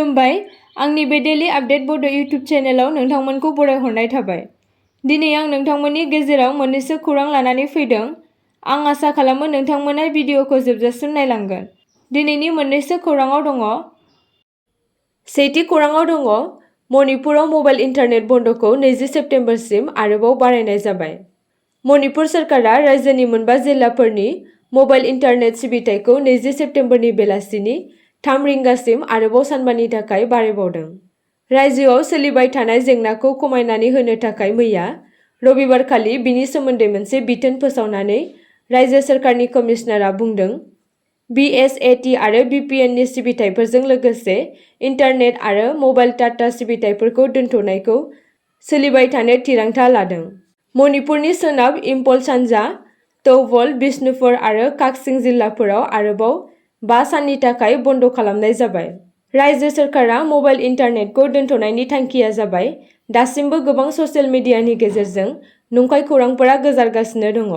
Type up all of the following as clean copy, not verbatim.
खुलुमबाय आंनि बे डेली आपडेट बड' इउटिउब चेनेलाव नोंथांमोनखौ बरायहरनाय थाबाय। दिनै आं नोंथांमोननि गेजेराव मोननैसो खौरां लानानै फैदों। आं आसा खालामो नोंथांमोना भिडिअखौ जोबजासिम नायलांगोन। दिनैनि मोननैसो खौराङाव दङ। सेथि खौराङाव दङ मणिपुराव मबाइल इन्टारनेट बन्द'खौ 20 सेप्तेम्बरसिम आरोबाव बारायनाय जाबाय। मणिपुर सोरखारा रायजोनि मोनबा जिल्लाफोरनि मबाइल इन्टारनेट सिबिथायखौ 20 सेप्तेम्बरनि बेलासिनि 3 रिंगासिम आरोबाव सानबानि थाखाय बारायबावदों। रायजोआव सोलिबाय थानाय जेंनाखौ खमायनानै होनो थाखाय मैया रबिबारखालि बिनि सोमोन्दै मोनसे बिथोन फोसावनानै रायजो सोरखारनि कमिशनारआ बुंदों, BSAT आरो VPNनि सिबिथायफोरजों लोगोसे इन्टारनेट आरो मबाइल डाटा सिबिथायफोरखौ दोनथ'नायखौ सोलिबाय थानो थिरांथा लादों। मणिपुरनि सोनाब इम्फल, सानजा थौबल, बिष्णुपुर आरो काक्सिं जिल्लाफोराव आरोबाव 5 साननि थाखाय बन्द' खालामनाय जाबाय। रायजो सोरखारा मबाइल इन्टारनेटखौ दोनथ'नायनि थांखिया जाबाय दासिमबो गोबां ससियेल मिडियानि गेजेरजों नंखाय खौरांफोरा गोसारगासिनो दङ।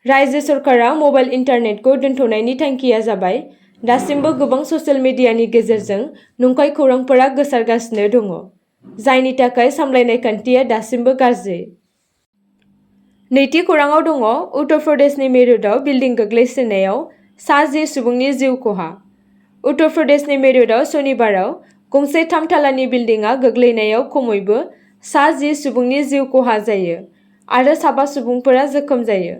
रायजो सोरखारा मबाइल इन्टारनेटखौ दोनथ'नायनि थांखिया जाबाय दासिमबो गोबां ससियेल मिडियानि गेजेरजों नंखाय खौरांफोरा गोसारगासिनो दङ, जायनि थाखाय सामलायनाय खान्थिया दासिमबो गाज्रि। नैथि खौराङाव दङ उत्तर प्रदेशनि मेरठआव बिल्डिं गोग्लैसिननायाव 10 सुबुंनि जिउ खहा। उत्तर प्रदेशनि मेरठआव सनिबाराव गंसे 3 थालानि बिल्डिंआ गोग्लैनायाव खमैबो 10 सुबुंनि जिउ खहा जायो आरो 7 सुबुंफोरा जोखोम जायो।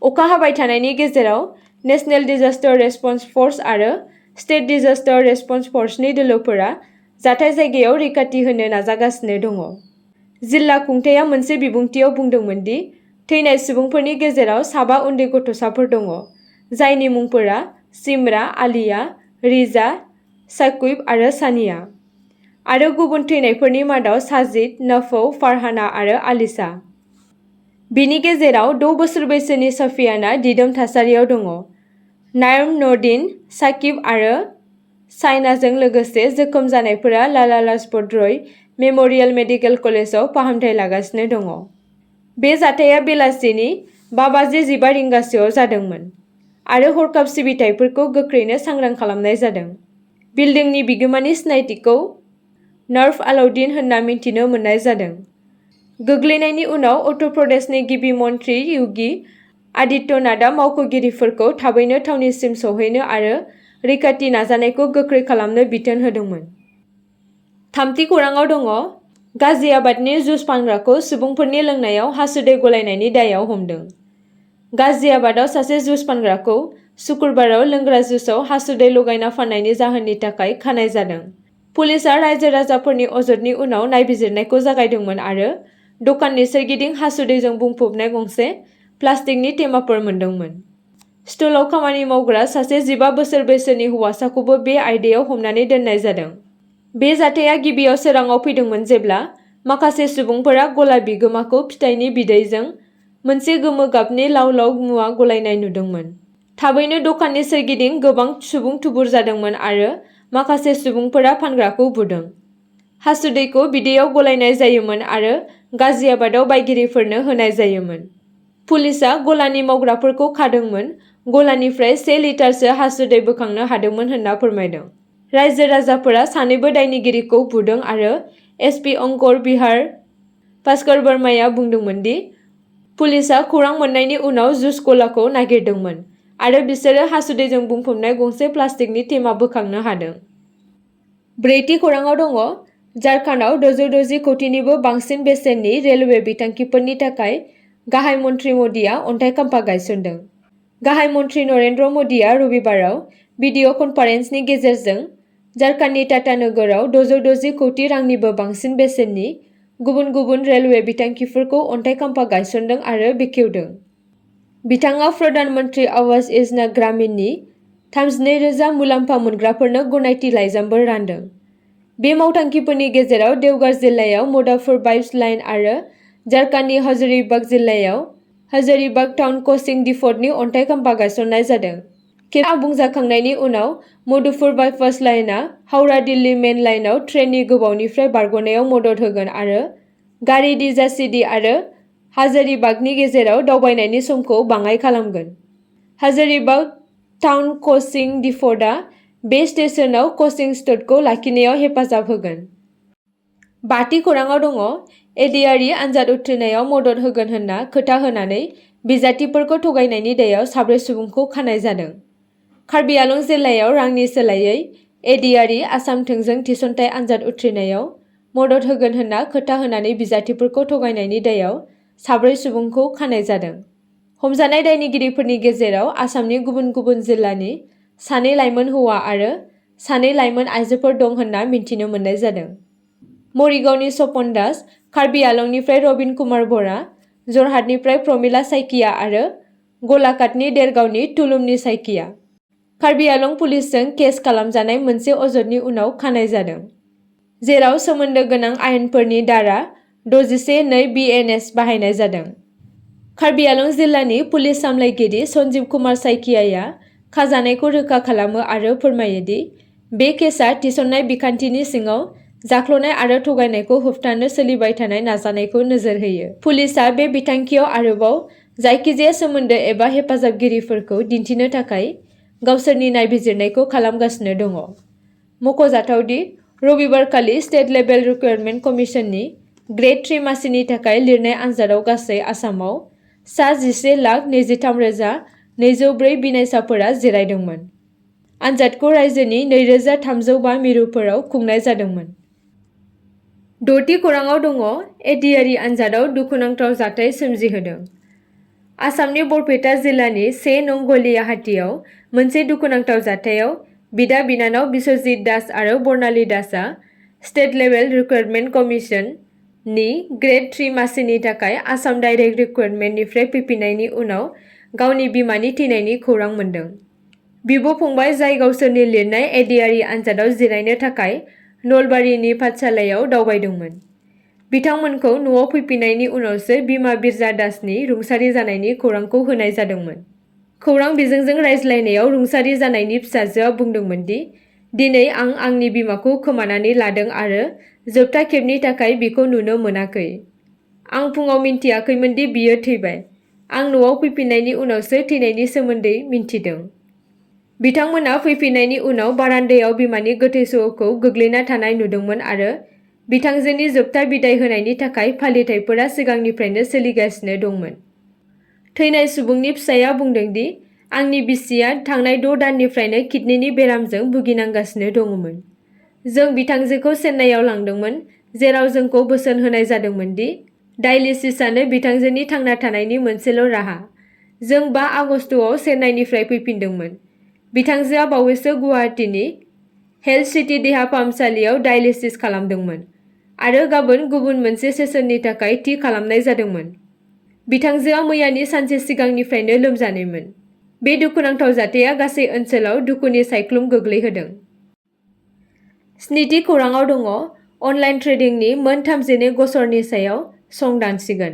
अखा हाबाय थानायनि गेजेराव नेशनेल डिजास्टार रेसपन्स फर्स आरो स्टेट डिजास्टार रेसपन्स फर्सनि दोलोफोरा जाथाय जायगायाव रैखाथि होनो नाजागासिनो दङ। जिल्ला खुंथायआ मोनसे बिबुंथियाव बुंदोंमोन दि थैनाय सुबुंफोरनि गेजेराव 7 उन्दै गथ'साफोर दङ, जायनि मुंफोरा सिमरा, आलिया, रिजा, साक्विब आरो सानिया, आरो गुबुन थैनायफोरनि मादाव साजिद, नफौ, फारहाना आरो आलिशा। बिनि गेजेराव 6 बोसोर बैसोनि सफियाना दिदोम थासारियाव दङ। नायम, नदीन, साकिब आरो साइनाजों लोगोसे जोखोम जानायफोरा लाला लाजपत रय मेम'रियेल मेडिकेल कलेजाव फाहामथाय लागासिनो दङ। बे जाथाया बेलासिनि 5:15 रिंगासोआव जादोंमोन आरो हरखाब सिबिथाइफोरखौ गोख्रैनो सांग्रां खालामनाय जादों। बिल्डिंनि बिगोमानि सिनायथिखौ नर्फ आलाउद्दिन होनना मिथिनो मोननाय जादों। गोग्लैनायनि उनाव उत्तर प्रदेशनि गिबि मन्थ्रि योगी आदित्यनाथआ मावख'गिरिफोरखौ थाबैनो थावनिसिम सौहैनो आरो रैखाथि नाजानायखौ गोख्रै खालामनो बिथोन होदोंमोन। थामथि खौराङाव दङ गाजियाबादनि जुस फानग्राखौ सुबुंफोरनि लोंनायाव हासुदै गलायनायनि दायआव हमदों। गाजियाबादाव सासे जुस फानग्राखौ सुक्रुबाराव लोंग्रा जुसआव हासुदै लगायना फाननायनि जाहोननि थाखाय खानाय जादों। पुलिसआ रायजो-राजाफोरनि अजदनि उनाव नायबिजिरनायखौ जागायदोंमोन आरो दखाननि सोरगिदिं हासुदैजों बुंफबनाय गंसे प्लास्टिकनि टेमाफोर मोनदोंमोन। स्टलआव खामानि मावग्रा सासे 15 बोसोर बैसोनि हौवासाखौबो बे आयदायाव हमनानै दोननाय जादों। बे जाथाया गिबियाव सोराङाव फैदोंमोन जेब्ला माखासे सुबुंफोरा गला बिगोमाखौ फिथाइनि बिदैजों मोनसे गोमो गाबनि लाव-लाव मुवा गलायनाय नुदोंमोन। थाबैनो दखाननि सोरगिदिं गोबां सुबुं थुबुर जादोंमोन आरो माखासे सुबुंफोरा फानग्राखौ बुदों। हासुदैखौ बिदैयाव गलायनाय जायोमोन आरो गाजियाबादाव बायगिरिफोरनो होनाय जायोमोन। पुलिसआ गलानि मावग्राफोरखौ खादोंमोन, गलानिफ्राय 1 लिटारसो हासुदै बोखांनो हादोंमोन होनना फोरमायदों। रायजो-राजाफोरा सानैबो दायनिगिरिखौ बुदों आरो एसपि अंकर बिहार भास्कर वर्माया बुंदोंमोन दि पुलिसआ खौरां मोन्नायनि उनाव जुस गलाखौ नागिरदोंमोन आरो बिसोरो हासुदैजों बुंफबनाय गंसे प्लास्टिकनि टेमा बोखांनो हादों। ब्रैथि खौराङाव दङ झारखन्डआव 660 कौटिनिबो बांसिन बेसेननि रेलवे बिथांखिफोरनि थाखाय गाहाय मन्थ्रि मदिआ अन्थाइ खाम्फा गायसनदों। गाहाय मन्थ्रि नरेन्द्र मदिआ रबिबाराव भिडिअ' कनफारेन्सनि गेजेरजों झारखन्डनि टाटा नोगोराव 660 कौटि रांनिबो बांसिन बेसेननि गुबुन गुबुन रेलवे बिथांखिफोरखौ अन्थाइ खाम्फा गायसनदों आरो बेखेवदों। बिथाङा प्रधान मन्त्रि आवास योजना ग्रामीणनि 32,000 मुलाम्फा मोनग्राफोरनो गनायथि लाइजामबो रानदों। बे मावथांखिफोरनि गेजेराव देवघर जिल्लायाव मदापुर पाइप्स लाइन आरो झारखन्डनि हजारीबाग जिल्लायाव हजारीबाग टाउन क्रसिं डिपोटनि अन्थाइ खाम्फा गायसननाय जादों। खेबसे आबुं जाखांनायनि उनाव मधुपुर बाइपास लाइनआ हावड़ा-दिल्ली मेन लाइनआव ट्रेननि गोबावनिफ्राय बारग'नायाव मदद होगोन आरो गारि-डिजासिडि आरो हजारीबागनि गेजेराव दावबायनायनि समखौ बाङाइ खालामगोन। हजारीबाग टाउन क्रसिं डिपोटआ बे स्टेशनाव कचिं स्टुडखौ लाखिनायाव हेफाजाब होगोन। बाथि खौराङाव दङ एडिआरइ आनजाद उथ्रिनायाव मदद होगोन होनना खोथा होनानै बिजाथिफोरखौ थगायनायनि दायाव 4 सुबुंखौ खानाय जादों। कार्बि आलं जिल्लायाव रांनि सोलायै एडिआरइ आसाम थोंजों थिसनथाइ आनजाद उथ्रिनायाव मदद होगोन होनना खोथा होनानै बिजाथिफोरखौ थगायनायनि दायाव 4 सुबुंखौ खानाय जादों। हमजानाय दायनिगिरिफोरनि गेजेराव आसामनि गुबुन गुबुन जिल्लानि 2 लाइमोन हौवा आरो 2 लाइमोन आइजोफोर दं होनना मिन्थिनो मोननाय जादों। मरिगावनि सपन दास, कार्बि आलंनिफ्राय रबिन कुमार बरा, जरहाटनिफ्राय प्रमिला साइकिया आरो गलाघाटनि देरगावनि तुलुमनि साइकिया कार्बि आलं पुलिसजों केस खालामजानाय मोनसे अजदनि उनाव खानाय जादों, जेराव सोमोन्दो गोनां आयेनफोरनि धारा 61(2) BNS बाहायनाय जादों। कार्बि आलं जिल्लानि पुलिस सामलायगिरि सन्जीब कुमार साइकियाया खाजानायखौ रोखा खालामो आरो फोरमायो दि बे केसआ थिसननाय बिखान्थिनि सिङाव जाख्लनाय आरो थगायनायखौ होबथानो सोलिबाय थानाय नाजानायखौ नोजोर होयो। पुलिसआ बे बिथांखियाव आरोबाव जायखिजाया सोमोन्दो एबा हेफाजाबगिरिफोरखौ दिन्थिनो थाखाय गावसोरनि नायबिजिरनायखौ खालामगासिनो दङ। मख'जाथाव दि रबिबारखालि स्टेट लेभेल रिक्रुटमेन्ट कमिसननि ग्रेड 3 मासिनि थाखाय लिरनाय आनजादाव गासै आसामाव सा 11,23,204 बिनायसाफोरा जिरायदोंमोन। आनजादखौ रायजोनि 2,305 मिरुफोराव खुंनाय जादोंमोन। 6थि खौराङाव दङ एडिआरइ आनजादाव दुखुनांथाव जाथाय सोमजिहोदों। आसामनि बरपेटा जिल्लानि 1 नं गलियाहाटीआव मोनसे दुखुनांथाव जाथायाव बिदा-बिनानाव बिस्वजित दास आरो बर्नाली दासआ स्टेट लेभेल रिक्रुटमेन्ट कमिसन नि ग्रेड 3 मासिनि थाखाय आसाम डाइरेक्ट रिक्रुटमेन्टनिफ्राय फैफिन्नायनि उनाव गावनि बिमानि थैनायनि खौरां मोन्दों। बिब'-फंबाय जाय गावसोरनि लिरनाय एडिआरइ आनजादाव जिरायनो थाखाय नलबारीनि पाठशालायाव दावबायदोंमोन, बिथांमोनखौ न'आव फैफिन्नायनि उनावसो बिमा बिरजा दासनि रुंसारि जानायनि खौरांखौ होनाय जादोंमोन। खौरां बिजोंजों रायज्लायनायाव रुंसारि जानायनि फिसाजोआ बुंदोंमोन दि दिनै आं आंनि बिमाखौ खोमानानै लादों आरो जोबथा खेबनि थाखाय बिखौ नुनो मोनाखै। आं फुंआव मिन्थियाखैमोन दि बियो थैबाय। आं न'आव फैफिन्नायनि उनावसो थैनायनि सोमोन्दै मिन्थिदों। बिथांमोना फैफिन्नायनि उनाव बारान्दायाव बिमानि गोथै सह'खौ गोग्लैना थानाय नुदोंमोन आरो बिथांजोनि जोबथा बिदाय होनायनि थाखाय फालिथायफोरा सिगांनिफ्रायनो सोलिगासिनो दंमोन। थैनाय सुबुंनि फिसायआ बुंदों दि आंनि बिसिया थांनाय 6 दाननिफ्रायनो किडनिनि बेरामजों भुगिनांगासिनो दंमोन। जों बिथांजोखौ चेन्नाईआव लांदोंमोन, जेराव जोंखौ बोसोन होनाय जादोंमोन दि डायलिसिसआनो बिथांजोनि थांना थानायनि मोनसेल' राहा। जों 5 आगस्तआव चेन्नाईनिफ्राय फैफिनदोंमोन। बिथांजोआ बावैसो गुवाहाटीनि हेल्थ सिटी देहा फाहामसालियाव डायलिसिस खालामदोंमोन आरो गाबोन गुबुन मोनसे सेसननि थाखाय थि खालामनाय जादोंमोन। बिथांजोआ मैयानि सानसे सिगांनिफ्रायनो लोमजानायमोन। बे दुखुनांथाव जाथाया गासै ओनसोलाव दुखुनि सायख्लुम गोग्लैहोदों। 7थि खौराङाव दङ अनलाइन ट्रेडिंनि मोन 32 गसरनि सायाव संदानसिगोन।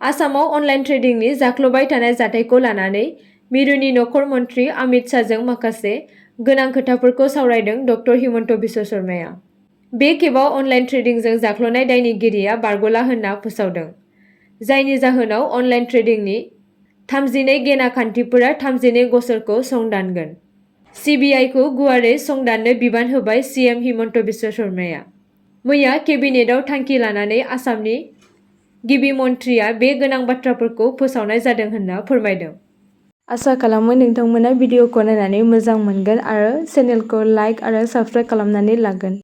आसामाव अनलाइन ट्रेडिंनि जाख्लबाय थानाय जाथायखौ लानानै मिरुनि नखर मन्थ्रि अमित शाहजों माखासे गोनां खोथाफोरखौ सावरायदों ड हिमन्त बिश्व शर्माया। बे खेबाव अनलाइन ट्रेडिंजों जाख्लनाय दायनिगिरिया बारग'ला होनना फोसावदों, जायनि जाहोनाव अनलाइन ट्रेडिंनि 32 गेना खान्थिफोरा 32 गसरखौ संदानगोन। सिबिआइखौ गुवारै संदाननो बिबान होबाय सिएम हिमन्त बिश्व शर्माया। मैया केबिनेटआव थांखि लानानै आसामनि गिबि मन्थ्रिया बे गोनां बाथ्राफोरखौ फोसावनाय जादों होनना फोरमायदों। आसा खालामो नोंथांमोना भिडिअखौ नायनानै मोजां मोनगोन आरो चेनेलखौ लाइक आरो साबस्क्राइब खालामनानै लागोन।